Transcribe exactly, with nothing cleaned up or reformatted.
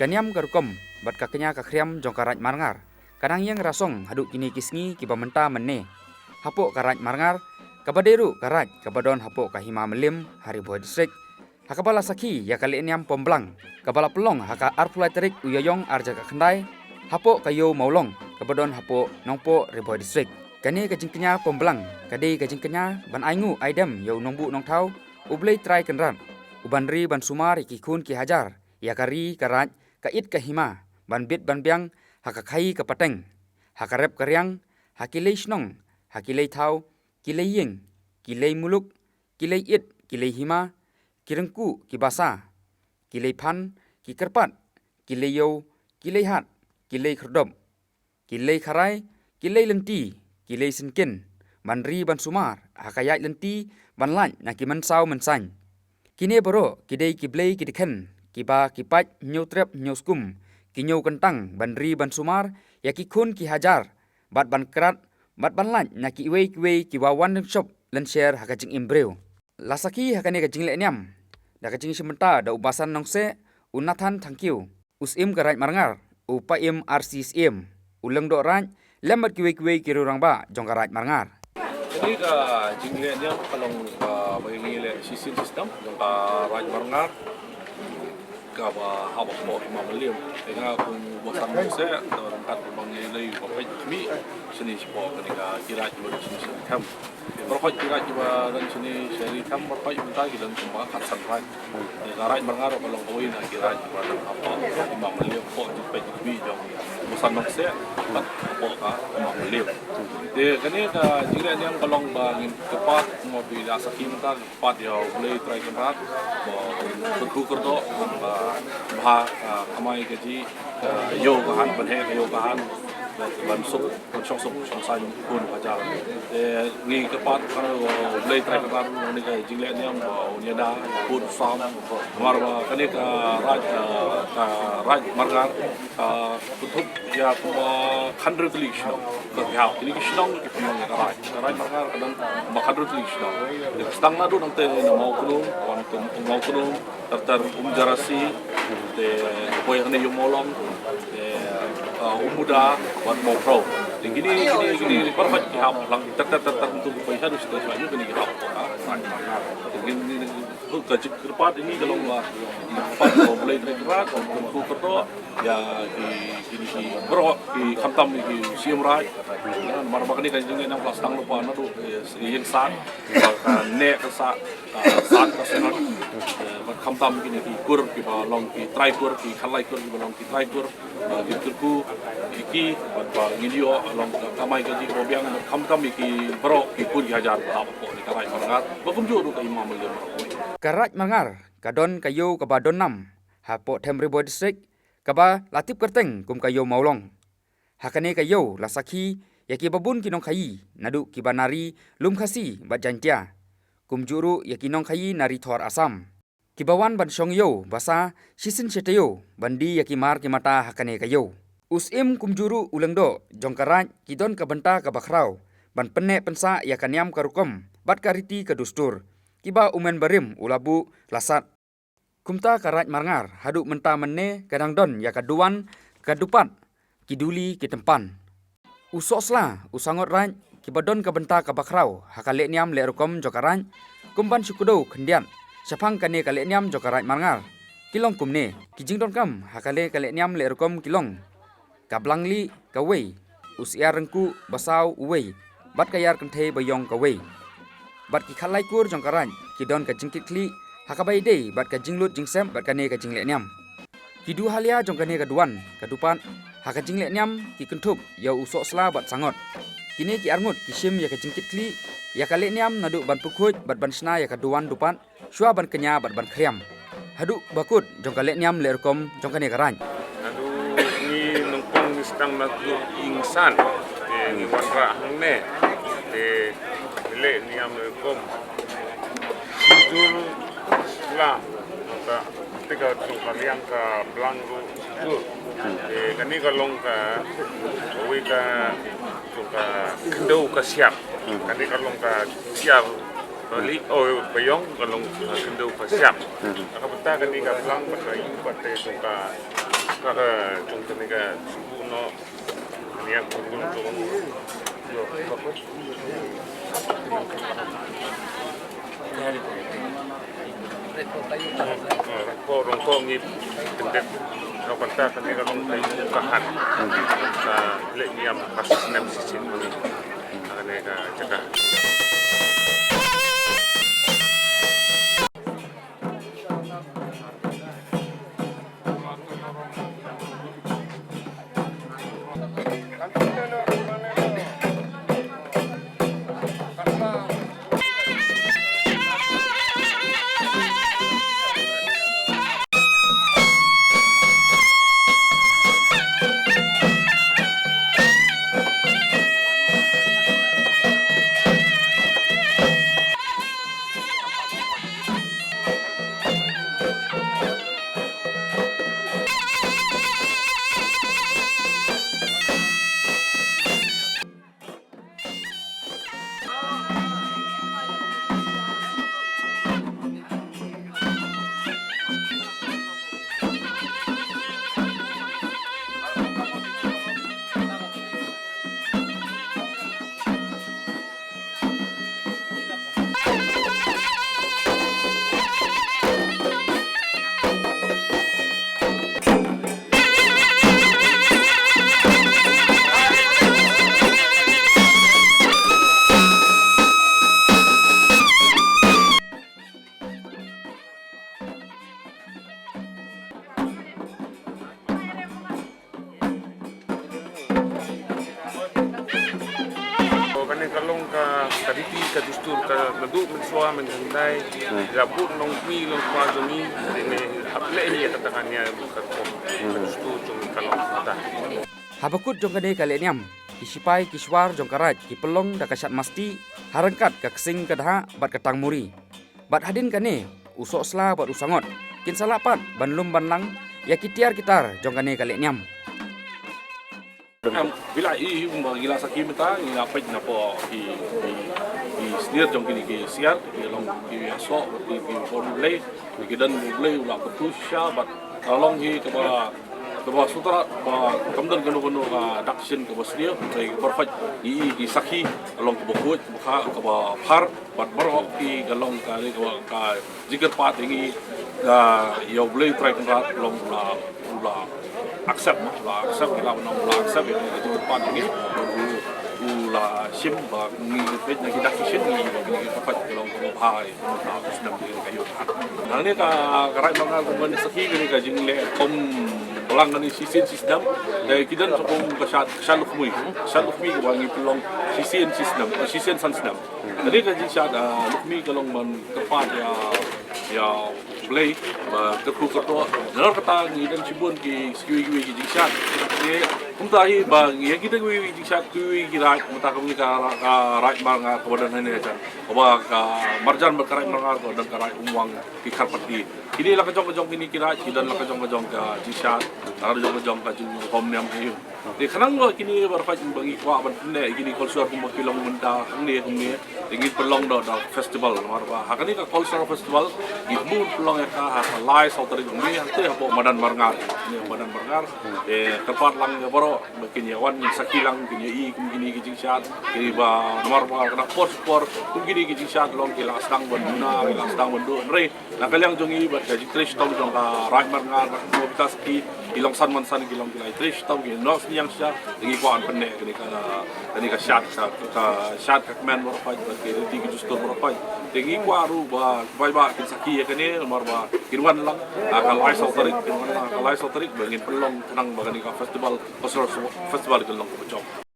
Ka niam ka rukom bad ka kñia ka khriam jong ka Raid Marngar ka nang ïeng rasong haduh kine ki sngi kiba mynta mynne. Hapoh ka Raid Marngar, kaba dei ruh ka raid kaba don hapoh ka Hima Mylliem ha Ri Bhoi District, ha kaba la sakhi ïa ka lehniam Pomblang kaba la pynlong ha ka arphew lai tarik u Ïaïong ar hajar khyndai hapoh ka Ïew Mawlong kaba don hapoh Nongpoh, Ri Bhoi District. Kane ka jingkñia Pomblang ka dei ka jingkñia ban ainguh aidem ïa u Nongbuh Nongthaw, U Blei Trai Kynrad, u ban ri ban sumar ïa ki khun ki hajar, ïa ka ri ka raid, ka it ka hima, ban bit ban biang ha ka khaïi ka pateng, ha ka rep ka riang, ha ki lei shnong, ha ki lei thaw, ki lei ïing, ki lei muluk, ki lei it, ki lei hima, ki ryngkuh, ki basa, ki lei phan, ki kyrpad, ki lei ïew, ki lei hat, ki lei khyrdop, ki lei kharai, ki lei lynti, ki lei syngkien, ban ri ban sumar ha ka ïaid lynti, ban lait na ki mynsaw mynsaiñ. Kine baroh ki dei ki blei ki dkheiñ kiba ki pait hynñiew trep hynñiew skum, ki ñiew kyntang ban ri ban sumar ïa ki khun ki hajar, bad ban krat, bad ban lait na kiwei kiwei kiba wan lynshop lynsher ha ka jingim briew. La sakhi ha kane ka jinglehniam da ka jingshim bynta da u Basan Nongseh, u Nathan Thangkhiew, u Syiem ka Raid Marngar, u Paiem R C Syiem, u Lyngdoh Raid, lem bad kiwei kiwei ki riew rangbah jong ka Raid Marngar. Kane ka jinglehniam ka long kaba ngi leh shisien shisnem jong ka Raid Marngar, kaba hap hapoh Hima Mylliem. Te nga kum u Basan Nongseh, te ryngkat bad ngi lei ba peit khmih shane shapoh kane ka, ki raid kiba don shane sha Ri Them. Baroh ki raid kiba don shane sha Ri Them, baroh mynta ki don kumba khatsan raid. Te ka Raid Marngar ka long kawei na ki raid kiba don hapoh Hima Mylliem, hapoh jingpeit khmih jong u Basan Nongseh bad hapoh ka Hima Mylliem. Te kane ka jinglehniam ka long ba ngin kyrpad, mo, phi la sakhi mynta, kyrpad ïa U Blei Trai Kynrad ba u kyrkhu kyrdoh, ba bha, ah, kamai kajih, ah, ïew ka han, ban heh ka ïew ka han, ban suk, ban shong suk shong saiñ khun hajar. Te ngi kyrpad ba U Blei Trai Kynrad, kane ka jinglehniam ba un ïada, bun sam, namar ba kane ka raid, ah, ka Raid Marngar, ah, kynthup ïa kumba khadhynriew tylli ki shnong. Ka hap kine ki shnong ki pynlong ïa ka raid. Ka Raid Marngar ka don kumba khadhynriew tylli ki shnong. Te sdang naduh nangte na Mawknum, wan te Mawknum, ter ter Umjarasi, te poi hangne Ïew Mawlong, te, uh, Ummuda, wan Mawphrew. Te kine, kine, kine baroh ki hap lang ter ter ter ter, untuk poi haduh sha sha ïew kine ki hap. Te kine, kine, ka jingkyrpad ine ka long ba, kyrpad ba U Blei Trai Kynrad, kyrkhu kyrdoh ïa ki, ki, ki baroh, ki khamtam ki Syiem Raid. Namar ba kane ka jinglehniam ka la sdang lypa naduh, eh, ïing sah, ba ka neh ka sah, ka sah ka sah. Eh, bad khamtam kine ki kur kiba long ki trai kur, ki khatlai kur kiba long ki trai kur, eh, ki kyrkhu ïa ki, bad ba ngin ïoh long ka kamai kajih ba biang, bad khamtam ïa ki baroh ki khun ki hajar ba hap hapoh kane ka Raid Marngar, bad kumjuh ruh ka Hima Mylliem baroh. Ka Raid Marngar ka don ka ïew kaba don nam hapoh Them Ri Bhoi District, kaba la tip kyrteng kum ka Ïew Mawlong. Ha kane ka ïew la sakhi ïa kiba bun ki nongkhaïi, naduh kiba na ri lum Khasi bad Jaiñtia, kumjuh ruh ïa ki nongkhaïi na ri thor Assam, kiba wan ban shong ïew basa shisien shi taïew ban die ïa ki mar ki mata ha kane ka ïew. U Syiem kumjuh ruh u Lyngdoh jong ka raid ki don ka bynta kaba khraw ban pynneh pynsah ïa ka niam ka rukom bad ka riti ka dustur, kiba u Myn Barim u la buh la sat. Kumta ka Raid Marngar haduh mynta mynne ka dang don ïa ka duwan, ka dupat, ki duli, ki tympan. U Sohsla, u Sangot Raid, kiba don ka bynta kaba khraw ha ka lehniam lehrukom jong ka raid, kum ban shu kdew khyndiat shaphang kane ka lehniam jong ka Raid Marngar, ki long kumne. Ki jingdonkam ha kane ka lehniam lehrukom ki long ka Blang Lieh kawei, u Syiar Ryngkuh Basaw uwei, bad ka Ïar Kynthei Baïong kawei. Bad ki khatlai kur jong ka raid ki don ka jingkitkhlieh ha kaba ïadei bad ka jinglut jingsep bad kane ka jinglehniam. Ki duhalia jong kane ka duwan, ka dupat, ha ka jinglehniam ki kynthup ïa u Sohsla bad Sangot. Kine ki arngut ki shim ïa ka jingkitkhlieh ïa ka lehniam naduh ban pynkhuid bad ban shna ïa ka duwan dupat, shuwa ban kñia bad ban khriam, haduh ba kut jong ka lehniam lehrukom jong kane ka raid. Naduh ngi nyngkong ngi sdang naduh ïing san, te ngi wanrah hangne, te lehniam lehrukom shijur la, nangta te ka jong ka liang ka Blang ruh shijur. Te kane ka long ka, kawei ka jong ka khyndew ka Syiar. Kane ka long ka Syiar Bali, oh, Baïong ka long ka khyndew ka Syiar. Ka bynta kane ka Blang bad ka Ïu bad te jong ka Ka jong kane ka sbu no, niang kong kong jong. Ko rong ko ngi pendek. Ka banta kane ka long kai ka han. Ka leh niam ka snem sisin ni. Kane ka jaka. Kane ka long ka, ka riti ka dustur ka naduh mynshuwa mynhyndai. Hmm. Ïa bun nongkmie nongkpa jong ngi, ne hap leh ïa kata ka niam ka, ka dustur jong ngi ka long kata. Haba kut jong kane ka lehniam, ki shipai ki shwar jong ka raid ki pynlong da ka shad masti ha ryngkat ka ksing ka dhah bad ka tang muri. Bad hadien kane, u sohsla bad u sangot kin sa lah pat ban lum ban lang ïa ki tiar ki tar jong kane ka lehniam. Em, phi la i, i, um, ngi la sakhi mynta, ngi la peit na pdeng ki, ki, ki snier jong kine ki siar, ki long ki ïasoh, ki, ki bor U Blei, ki don U Blei u la pynthut shisha, bad ka long hi kaba, kaba sutara, ba kam don kano kano ka dak shisien kaba sniew, te kaba peit, i, i, ki sakhi, ka long kaba khuid, kaba kha, kaba phar, bad baroh ki ka long ka, ka, ka jingkyrpad ïa ngi, ka ïa U Blei Trai Kynrad long u la, u la accept, u la accept, u la, u la accept ïa ka jingkyrpad ïa ngi. U, u la shim ba ngi peit na ki dak ki shin ngi ba ngi ka pat ka long ka bha ïa ka snem ïa ka ïoh. Nangne ka, ka Raid Marngar ka ban sakhi ka, ka jingleh kum balang kane shisien shisnem. Te ki don sa kum ka shad, ka shad lukmie, ka shad lukmie kaba ngi pynlong shisien shisnem, shisien san snem. Kane ka jingshad, ah, lukmie ka long ban kyrpad ïa, ïa U Blei ba kyrkhu kyrdoh. Nalor kata ngi don shibun ki, kiwei kiwei ki jingshad. Te kumta hi ba ngi ïa kita kiwei kiwei ki jingshad, kiwei ki raid, kumta ka mih ka, ka Raid Marngar kaba don hangne jan. Kaba ka marjan bad ka Raid Marngar ka don ka Raid Umwang ki Kharpati. Kine la ka jong ka jong kine ki raid, ki don la ka jong ka jong ka jingshad, la ka jong ka jong ka jingkhom niam aïu. Te khnang ba kine ba rkhai ba ngi kwah ban pynneh kine culture kumba ki long mynta hangne kumne. Te ngi pynlong da, da festival namar ba ha kane ka cultural festival ngi pynlong ïa ka ha ka lai saw tarik kumne, hangte hapoh Madan Marngar. Kane Madan Marngar. Te kyrpad lang ïa baroh ba kin ïa wan sakhi lang, kin ïa i kum kine ki jingshad. Kine ba namar ba ka dang por por kum kine ki jingshad long ki la sdang ban duna, ki la sdang ban duh, hynrei na ka liang jong ngi bad ka jingtrei shitom jong ka Raid Marngar, ka Committee Sakhi, ki long san man san ki long ki la trei shitom, ki noh synñiang shisha. Te ngi kwah ban pynneh kane ka, kane ka shad, ka, ka shad ka kmen baroh pait, bad ki riti ki dustur baroh pait. Te ngi kwah ruh ba paidbah kin sakhi ïa kane namar ba kin wan lang ha ka lai saw tarik, kin wan lang ha ka lai saw tarik ba ngin pynlong khnang ba kane ka festival, cultural festival kan long kaba jop.